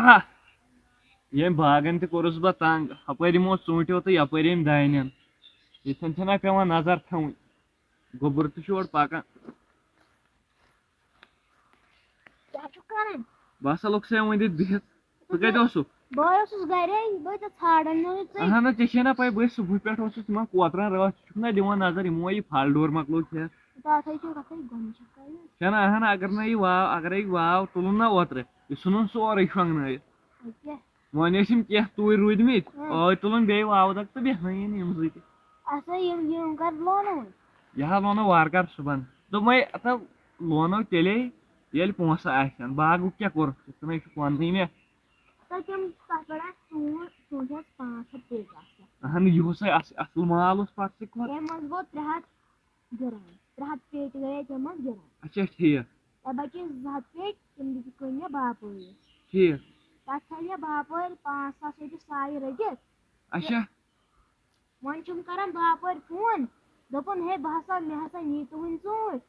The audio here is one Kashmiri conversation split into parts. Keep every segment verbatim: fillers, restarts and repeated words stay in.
ہا، ییٚمۍ باغن تہِ کوٚرُس بہٕ تنگ، ہپٲرۍ یِمو ژوٗنٛٹھیو تہٕ یپٲرۍ ییٚمۍ دانٮ۪ن۔ ییٚتھٮ۪ن چھنہ پٮ۪وان نظر تھاوٕنۍ، گوٚبُر تہِ چھُ یورٕ پکان۔ کیٛاہ چھُکھ کران؟ بہٕ ہسا لوٚگ سا وۄنۍ ییٚتہِ بِہِتھ۔ ژٕ کتہِ اوسُکھ؟ بہٕ اوسُس گرے، بہٕ تہِ ژھانڈان، مےٚ ووٚن ژےٚ۔ اہن حظ، ژےٚ چھے نہ پَے، بہٕ ٲسۍ صُبحہٕ پٮ۪ٹھ اوسُس یِمن کوترن رٲچھ، ژٕ چھُکھ نہ دِوان نظر، یِمو یہِ پھل ڈوٗر مۄکلوو کھٮ۪تھ۔ تَتھ ہے چھِ تَتھ ہے گۄڈٕنِچ کَتھ۔ چھَنہ، اہن، اگر نہٕ یہِ واو، اگرے یہِ واو تُلُن نہ اوترٕ، یہِ ژھُنُن سورُے شۄنٛگنٲیِتھ۔ اَدٕ کیٛاہ؟ وۄنۍ ٲسۍ یِم کینٛہہ توٗرۍ روٗدۍمٕتۍ، اۭں۔ ٲدۍ تُلُن بیٚیہِ واوٕ دَگ تہٕ بیٚہنٲیِن یِم زٕ تہِ۔ اَسا یِم، یِم کر لونو وۄنۍ؟ یہِ ہا لونو وارٕ کارٕ صُبحن۔ دوٚپمَے، اَتھ ہا لونو تیٚلے، ییٚلہِ پونٛسہٕ آسن۔ باغُک کیٛاہ کوٚرُکھ ژےٚ؟ ژٕ نَے چھُکھ وَننٕے مےٚ۔ تۄہہِ تِم تَتھ پٮ۪ٹھ آسہِ ژوٗنٛٹھۍ، ژوٗنٛٹھۍ آسہِ پانٛژھ ہَتھ پیٹہِ آسان۔ اہن، یِہُس ہے اَص-، اَصٕل مال اوس پَتہٕ سُہ کھۄتہٕ۔ تَمہِ منٛز گوٚو ترٛےٚ ہَتھ گِران۔ ترٛےٚ ہَتھ پیٹہِ گٔیے تِمن گِران۔ اچھا، ٹھیٖک۔ تۄہہِ بچے زٕ ہَتھ پیٹہِ، تِم دِتِکھ کٕنۍ مےٚ باپٲرِس۔ ٹھیٖک۔ تَتھ تھٲے مےٚ باپٲرۍ پانٛژھ ساس رۄپیہِ سایہِ رٔٹِتھ۔ اچھا۔ وۄنۍ چھُم کران باپٲرۍ فون، دوٚپُن، "ہے، بہٕ ہسا، مےٚ ہسا نی تُہٕنٛدۍ ژوٗنٛٹھۍ۔"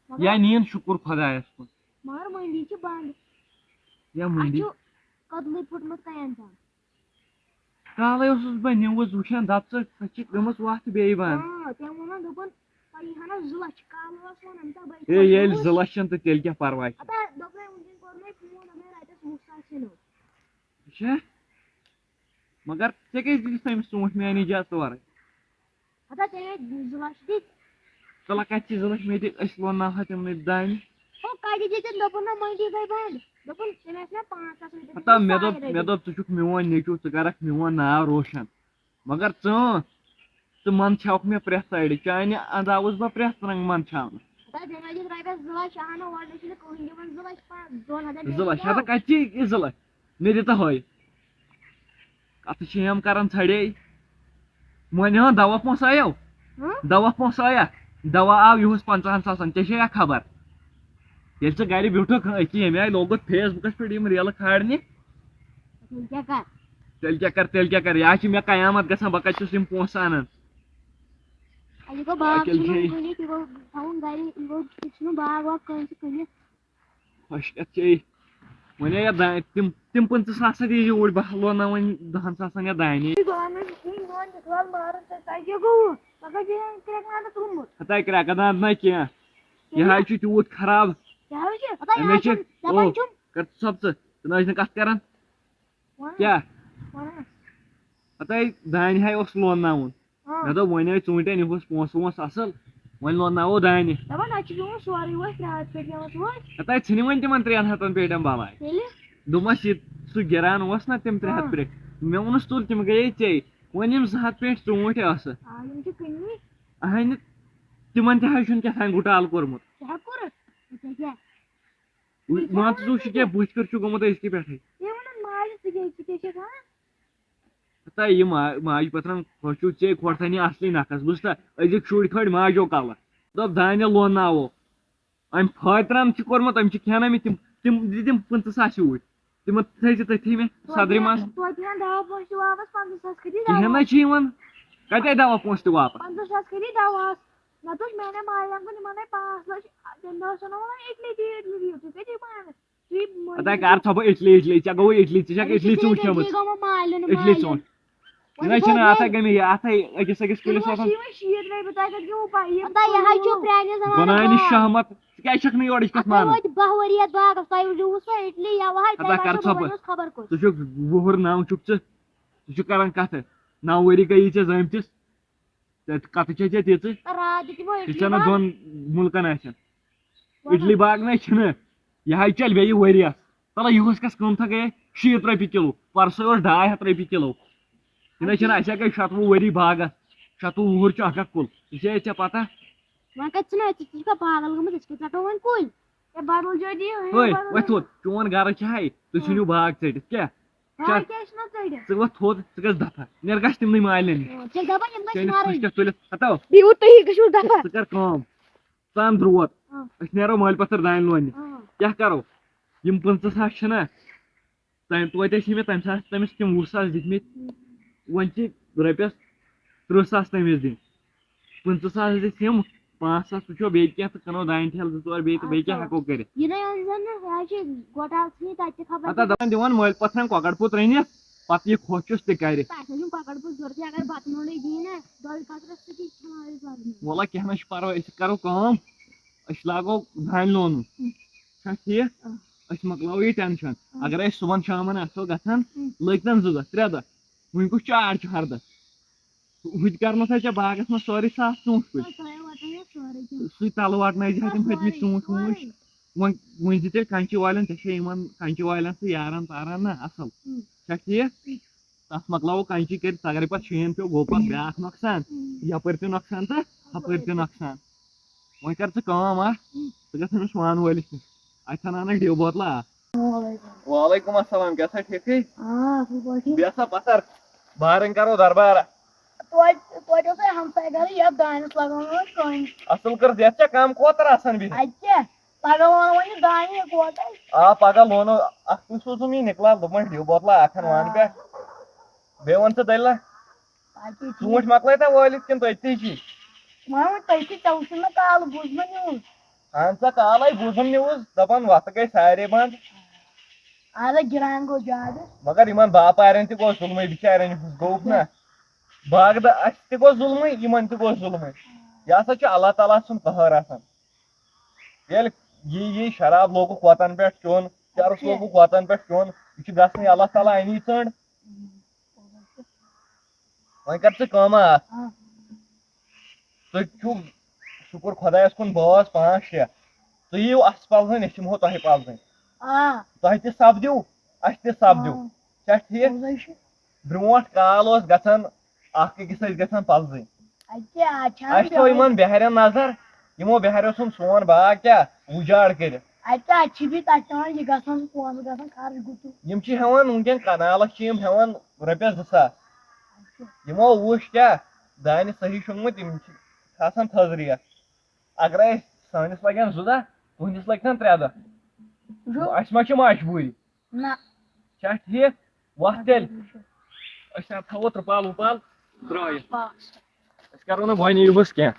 مگر یا نِیِن، شُکُر خۄدایَس کُن۔ مگر مٔنڈی چھِ بنٛد۔ یا اَتھ مٔنڈی۔ چھُ کٔدلٕے پھُٹمُت کَنہِ تام۔ کالے اوسُس بہٕ news وٕچھان، دپ ژٕ، سۄ چھِ گٔمٕژ وتھ بیٚیہِ بنٛد۔ آ، تٔمۍ ووٚن، دوٚپُن، تۄہہِ یی ہنا زٕ لچھ، کالہٕ اوس ووٚنمُت، تۄہہِ بَے ہے، خۄش ییٚلہِ گوٚوُس۔ زٕ لچھ چھِنہٕ تہٕ تیٚلہِ کیٛاہ پرواے چھُ؟ ہتا، دوٚپمَے، وٕنکیٚن کوٚر مےٚ فون، دوٚپمَے، رۄپیَس وُہ ساس یِنو۔ اچھا، مگر ژےٚ کیٛازِ دِتِتھ أمِس ژوٗنٛٹھۍ میٛانہِ اجازتہٕ ورٲے؟ ہتا، تٔمۍ ٲسۍ زٕ لچھ دِتۍ۔ ژٕ لہ کتہِ چھِ زٕ لچھ مےٚ دِتھ، أسۍ لونناوہا تِمنٕے دانہِ۔ ہو، کتہِ دِتِن؟ دوٚپُن نہ، مٔنڈی گٔے بنٛد۔ دوٚپُن، تٔمۍ ٲسۍ مےٚ پانٛژھ ساس رۄپیہِ ہتا، دِتمٕتۍ، مےٚ ساے دوٚپ، مےٚ رٔٹِتھ۔ دوٚپ، ژٕ چھُکھ میون نیٚچوٗ، ژٕ کرکھ میون ناو روشن۔ مگر ژٕ، ژٕ منٛدچھاوکھ مےٚ پرٛٮ۪تھ سایڈٕ، چانہِ انداوُس بہٕ پرٛٮ۪تھ رنٛگہٕ منٛدچھاونہٕ۔ ہتا، تٔمۍ ٲسۍ دِتھ رۄپیَس زٕ لچھ، اہنو، اورٕ چھِنہٕ کٕہٕنۍ دِوان زٕ لچھ پانٛژھ، دۄن ہتن زٕ لچھ، پٮ۪ٹھ ہتا، کتہِ چھِ یہِ زٕ لچھ؟ مےٚ دِ تہٕ ہٲے۔ کتھٕ چھِ یِم کران ژھڑے۔ وۄنۍ ہاں دوا پونٛسہٕ آیو؟ ہاں؟ دوا پونٛسہٕ آیا؟ دوا آو یِہُس پنٛژاہن ساسن، ژےٚ چھے یا خبر؟ ییٚلہِ ژٕ گرِ بیوٗٹھُکھ أتی، ییٚمہِ آیہِ لوگُتھ Facebook پٮ۪ٹھ یِم ریلہٕ کھالنہِ۔ تیٚلہِ کیٛاہ کر؟ تیٚلہِ کیٛاہ کر، تیٚلہِ کیٛاہ کر؟ یا چھِ مےٚ قیامت گژھان، بہٕ کتہِ چھُس یِم پونٛسہٕ انان؟ یہِ گوٚو باغ تیٚلہِ چھُنہٕ چھے کٕنِتھ، یہِ گوٚو تھاوُن گرِ، یہِ گوٚو، یہِ چھُنہٕ باغ واغ کٲنٛسہِ کٕنِتھ۔ خۄش کَتھ چھے۔ وۄنۍ ہے یَتھ دانہِ، تِم، تِم پٕنٛژٕہ ساس تہِ یہِ اوٗرۍ، بہٕ لونہٕ وۄنۍ دَہَن ساسَن یَتھ دانہِ۔ گوٚو اَنُن یہِ میون یہِ تھوٚل مارُن تہٕ تۄہہِ کیٛاہ گوٚوٕ؟ مےٚ کَتہِ چھِ کرٛٮ۪کہٕ نادٕ ترٛوومُت؟ ہَتاے کرٛٮ۪کہٕ ناد نہ کینٛہہ۔ یہِ کیٛاہ؟ حظ چھُ تیوٗت خراب۔ کیٛاہ حظ چھُ؟ ہَتاے أمِس یہِ چھِ، حظ چھُ، دَپان او، چھُم۔ کر ژٕ ژۄپہٕ ژٕ، ژٕ نہ حظ چھِ نہٕ کَتھ کران۔ وَن۔ کیٛاہ؟ وَن حظ۔ ہَتاے دانہِ ہاے اوس لونناوُن۔ آ۔ مےٚ دوٚپ، وۄنۍ ٲے ژوٗنٛٹھٮ۪ن یِہُس پونٛسہٕ وونٛسہٕ اَصٕل، وۄنۍ لونناوو دانہِ۔ دَپان، اَتہِ چھُ پیوٚمُت سورُے وۄنۍ ترٛےٚ ہَتھ پٮ۪ٹھ پٮ۪وان توتہِ۔ ہَتاے ژھٕنہِ وۄنۍ تِمَن ترٛٮ۪ن ہَتَن پیٹٮ۪ن بَلاے۔ تیٚلہِ؟ دوٚپمَس، یہِ سُہ گِران اوس نہ تِم ترٛےٚ ہَتھ آ۔ پیٹہِ، مےٚ ووٚنُس، تُل، تِم گٔیے ژےٚ۔ وۄنۍ یِم زٕ ہَتھ پیٹہِ ژوٗنٛٹھۍ ٲسہٕ۔ آ، یِم چھِ کٕننی۔ اَہَنہِ، تِمَن تہِ حظ چھُنہٕ کیٛاہ تام گُٹالہٕ کوٚرمُت۔ کیٛاہ کوٚرُتھ؟ ژےٚ کیٛاہ؟ مان ژٕ، ژٕ وٕچھ یہِ کیٛاہ بٕتھۍ کٔر چھُ گوٚمُت أزکہِ پٮ۪ٹھَے۔ تٔمۍ ووٚنُن ماجہِ، ژٕ کیٛاہ، ژٕ کیٛاہ چھَکھ وَنان؟ ہتا یہِ ما-، ماجہِ پَتھرَن خۄش چھُو ژے کھۄر تھَنہِ اَصلٕے نَکھَس، بوٗزتھا؟ أزِکۍ شُرۍ کھٲلۍ ماجو کَلہٕ۔ دوٚپ، دانہِ لونناوو۔ أمۍ فٲطرَن چھِ کوٚرمُت، أمۍ چھِ کھٮ۪نٲومٕتۍ تِم، تِم دِتِم پٕنٛژٕہ ساس یوٗرۍ۔ تِمَن تھٲیزِ تٔتھی مےٚ توتہِ صدرِ یِوان، منٛز۔ توتہِ یِوان دَوا پونٛسہٕ تہِ واپَس، پنٛژاہ ساس کٔرِو کِہیٖنۍ دَوا۔ نہ چھِ یِوان۔ کَتہِ آے دَوا پونٛسہٕ تہِ واپَس؟ پنٛژاہ ساس کٔرِو دَواہَس۔ نَتہٕ اوس میٛانٮ۪ن مالٮ۪ن کوٚر یِمَن آے پانٛژھ لَچھ، تَمہِ دۄہ اوس وَنان، وَنان، اِٹلی دِیِو، اِٹلی دِیِو، تُہۍ کَتہِ دِیِو پانَس؟ تُہۍ مٲلِو۔ اَدٕ کَر ژھۄپہٕ اِٹلی، اِٹلی، ژےٚ گوٚوُے اِٹلی، ژےٚ چھَکھ اَدٕ اِٹلی ژٕ ژوٗنٛٹھ کھیٚیِو، کھیوٚمُت۔ ژےٚ گوٚمُت مالٮ۪ن، اِٹلی مالٮ۪ن۔ ژوٗنٛٹھ۔ وۄنۍ یہِ نہ چھُنہٕ گوٚو اَتھَے گٔمٕتۍ، یہِ اَتھَے أکِس أکِس کُلِس وۄنۍ آسان۔ چھِ یِوان شیٖٹھ رۄپیہِ، تۄہہِ کَتہِ گوٚوٕ پَے؟ یِم ہَتہ یہِ حظ چھُ پرٛانہِ زمانہٕ بَناونہِ باغ۔ شہمت، ژٕ کیٛازِ چھَکھ نہٕ یورٕچ کَتھ اَتھ مانان؟ وٲتۍ باہ ؤری یَتھ باغَس، تۄہہِ وٕچھِو سُہ اِٹلی یا وَہَے، ہَتہ تۄہہِ کَر باسیو ژھۄپہٕ۔ بَنیوس خبر کوٚت۔ ژٕ چھُکھ وُہُر نَو چھُکھ ژٕ، ژٕ چھُکھ کَران کَتھٕ۔ نَو ؤری گٔیی ژےٚ زٲمتِس۔ تہٕ کَتھٕ چھے ژےٚ تِژٕ؟ راتھ دِتۍ یِمو یہِ اِٹلی چھَنہٕ بَنٛد۔ دۄن مُلکَن آسان۔ وَنان۔ اِٹلی باغ نَے چھِنہٕ۔ یہِ حظ چَلہِ بیٚیہِ ؤریَس۔ تَلہٕ یِہُس کَس قۭمتھا گٔیے؟ شیٖتھ رۄپیہِ کِلوٗ۔ پَرسٕے اوس ڈاے ہَتھ رۄپیہِ کِلوٗ۔ یہِ نَے چھِنہٕ، اَسہِ ہا گٔے شَتوُہ ؤری باغَس۔ شَتوُہ وُہُر چھُ اَکھ اَکھ کُل۔ یہِ چھے ژےٚ پَتہ؟ وۄنۍ کَتہِ ژھٕنو أسۍ؟ ژٕ چھُکھا پاگل گٔمٕژ؟ أسۍ کَتہِ ژَٹو وۄنۍ کُلۍ؟ ہے، بدل جایہِ دِیِو، ہے، ہے، بدل وۄتھ جایہِ۔ وۄتھ۔ چون گَرٕ چھِ ہَے، تُہۍ ژھٕنِو باغ ژٔٹِتھ۔ کیٛاہ؟ ہاں، کیٛاہ چھُنہ ژٔٹِتھ؟ ژٕ وۄتھ تھوٚد، ژٕ گژھ دفع۔ نیر گژھ تِمنٕے مالٮ۪ن نِش۔ ہاں، تیٚلہِ دَپان یِم گژھِ چٲنِس مارٕنۍ۔ پھٕچ کیٛاہ تُلِتھ؟ ہَتو۔ بیٚیہِ ووٚن تُہی گٔژھِو دفع۔ ژٕ کر کٲم۔ ژٕ اَن درٛوت۔ ہاں۔ أسۍ نیرو مٲلۍ پَتھر دانہِ لوننہِ۔ ہاں۔ کیٛاہ کرو؟ یِم پٕنٛژٕہ ساس چھِنہ، تَمہِ توتہِ ٲسۍ مےٚ تَمہِ ساتہٕ تٔمِس تِم وُہ ساس دِتمٕتۍ۔ ہُم۔ وۄنۍ چھِ رۄپیَس تٕرٛہ ساس تٔمِس دِنۍ۔ پٕنٛژٕہ ساس دِتھ یِم، پانٛژھ ساس وٕچھو، بیٚیہِ کینٛہہ تہٕ کٕنو دانہِ ٹھیلہٕ زٕ ژور، بیٚیہِ تہٕ بیٚیہِ کیٛاہ ہٮ۪کو کٔرِتھ؟ یہِ نہٕ أنۍ زَن نہٕ، یہِ حظ چھِ گۄٹال ژھٕنِتھ تَتہِ تہِ خبر پَتہٕ دَپان دِوان مٲلۍ پَتھرَن کۄکَر پوٗت رٔنِتھ، پَتہٕ یہِ خۄش چھُس تہِ کَرِ۔ تَتہِ چھُنہٕ کۄکَر پوٗت ضوٚرَتھٕے، اگر بَتہٕ نوٚنُے دِیہِ نہ، دۄدٕ خٲطرٕ سُہ تہِ کھٮ۪مو أسۍ بَتہٕ نوٚن۔ وَلہ کینٛہہ نہ چھُ پَرواے، أسۍ کَرو کٲم، أسۍ لاگو دانہِ لونُن۔ اۭں۔ چھا ٹھیٖک؟ اۭں۔ أسۍ مۄکلاوو یہِ ٹٮ۪نشَن۔ اۭں۔ اَگرَے أسۍ صُبحَن شامَن آسو گژھان، اۭں۔ لٔگۍ تَن زٕ دۄہ، ترٛےٚ دۄہ۔ وۄنۍ کُس چار چھُ ہَردٕ؟ ہُہ تہِ کَرنَس اَتہِ ژےٚ باغَس منٛز سورُے صاف ژوٗنٛٹھۍ کُلۍ۔ تۄہہِ وَٹو یہِ سورُے کینٛہہ۔ سُے تَلہٕ وَٹنٲے زِ ہَتِم ہَتِمٕتۍ سورُے، ژوٗنٛٹھۍ ووٗنٛٹھۍ۔ سورُے۔ وۄنۍ ؤنۍ زِ تیٚلہِ کَنچی والٮ۪ن، ژےٚ چھےٚ یِمَن کَنچی والٮ۪ن سۭتۍ یارَن تاران نہ اَصٕل۔ اۭں۔ چھا ٹھیٖک؟ اۭں۔ تَتھ مۄکلاوو کَنچی کٔرِتھ، اَگرَے پَتہٕ شیٖن پیوٚو، گوٚو پَتہٕ بیٛاکھ نۄقصان۔ اۭں۔ یَپٲرۍ تہِ نۄقصان تہٕ ہَپٲرۍ تہِ ہَپٲرۍ۔ نۄقصان۔ وۄنۍ کَر ژٕ کٲم اَکھ، اۭں۔ ژٕ گژھ أمِس وانہٕ وٲلِس نِش، اَتہِ تھَناونَکھ ڈِو بوتلہ اَکھ۔ وعلیکم۔ وعلیکم السلام، کیٛاہ سا ٹھیٖکٕے؟ آ، اَصٕل پٲٹھۍ۔ بیٚہہ سا پَتھَر، بارٕنۍ کَرو دربارہ۔ توتہِ توتہِ اوس اَسہِ ہمساے گَرٕ یَتھ دانٮ۪س لَگاوان وۄنۍ کٲنۍ۔ اَصٕل کٔرٕتھ، یَتھ چھا کَم کوتَر آسان بِہِتھ؟ اَتہِ کیٛاہ؟ لَگاوان وۄنۍ یہِ دانہِ یہِ کوتاہ؟ آ، پَگاہ لونو، اَکھ تُہۍ سوٗزُم یہِ نِکلال، دوٚپمَس ڈِو بوتلہ اَکھ ہَن وانہٕ پٮ۪ٹھ۔ بیٚیہِ وَن ژٕ دٔلیٖلہ، باقٕے ٹھیٖک۔ ژوٗنٛٹھۍ مۄکلٲے تہ وٲلِتھ کِنہٕ تٔتی چھِ؟ وۄنۍ وۄنۍ تٔتی ژےٚ وٕچھُن نہ کالہٕ بوٗزمَے نِوٕز۔ اَہَن سا، کالَے بوٗزُم نِوٕز، دَپان وَتہٕ گٔے سارے بنٛد۔ اَدٕ گِران گوٚو زیادٕ۔ مگر یِمَن باپارٮ۪ن تہِ گوٚو ظُلمٕے، بِچارٮ۪ن ہُنٛد گوٚوُکھ نہ۔ باغہٕ دَ-، اَسہِ تہِ گوٚو ظُلمٕے، یِمَن تہِ گوٚو ظُلمٕے۔ یہِ ہسا چھُ اللہ تعالیٰ سُنٛد قہر آسان۔ ییٚلہِ یی یی شراب لوگُکھ وَتَن پٮ۪ٹھ چیوٚن، چرس لوگُکھ وَتَن پٮ۪ٹھ چیوٚن، یہِ چھُ گژھنٕے اللہ تعالیٰ اَنی ژٔنٛڈ۔ وۄنۍ کر ژٕ کٲمہ اکھ۔ آ۔ تُہۍ چھِو شُکُر خۄدایَس کُن بٲژ پانٛژھ شےٚ۔ تُہۍ یِیِو اَسہِ پَلزٕنۍ، أسۍ یِمہو تۄہہِ پَلزٕنۍ۔ آ۔ تۄہہِ تہِ سَپدِو، اَسہِ تہِ سَپدِو۔ آ۔ چھا ٹھیٖک؟ پوٚزَے چھُ۔ برونٛٹھ کال اوس گژھان، اَکھ أکِس ٲسۍ گژھان پَلزٕنۍ۔ اَتہِ کیٛاہ، آز چھا اَسہِ تھٲو یِمَن بِہارٮ۪ن نظر، یِمو بِہارٮ۪و ژھُن سون باغ کیٛاہ وُجاڑ کٔرِتھ۔ اَتہِ کیٛاہ، اَتہِ چھِ بیٚیہِ تَتہِ پٮ۪وان یہِ گژھان، پونٛسہٕ گژھان خرٕچ گُتُل۔ یِم چھِ ہٮ۪وان وٕنکٮ۪ن کَنالَس چھِ یِم ہٮ۪وان رۄپیَس زٕ ساس۔ یِمو وٕچھ کیٛاہ دانہِ صحیح شوٚنٛگمُت، یِم چھِ آسان تھٔز ریٹ۔ اگرے سٲنِس لگن زٕ دۄہ، تُہنٛدِس لگن ترٛےٚ دۄہ۔ وٕچھِو۔ اَسہِ ما چھِ مجبوٗری؟ نہ۔ چھا ٹھیٖک؟ وۄتھ تیٚلہِ۔ أسۍ ہا تھاوو ترٛپال وُپال ترٛٲیِتھ۔ پاس۔ أسۍ کرو نہٕ وۄنۍ یِہُس کینٛہہ۔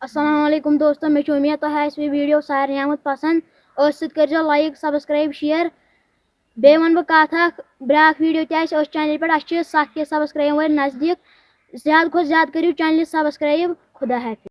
السلام علیکم دوستو، مےٚ چھِ اُمید تۄہہِ آسہِ یہِ video سارنٕے آمُت پسنٛد۔ أتھۍ سۭتۍ کٔرۍزیو like، subscribe، share۔ بیٚیہِ وَنہٕ بہٕ کَتھ اَکھ، بیٛاکھ video تہِ آسہِ أتھۍ channel پٮ۪ٹھ۔ اَسہِ چھِ ستھ کے subscribe وٲلۍ نزدیٖک۔ زیادٕ کھۄتہٕ زیادٕ کٔرِو channel subscribe۔ خدا حافظ۔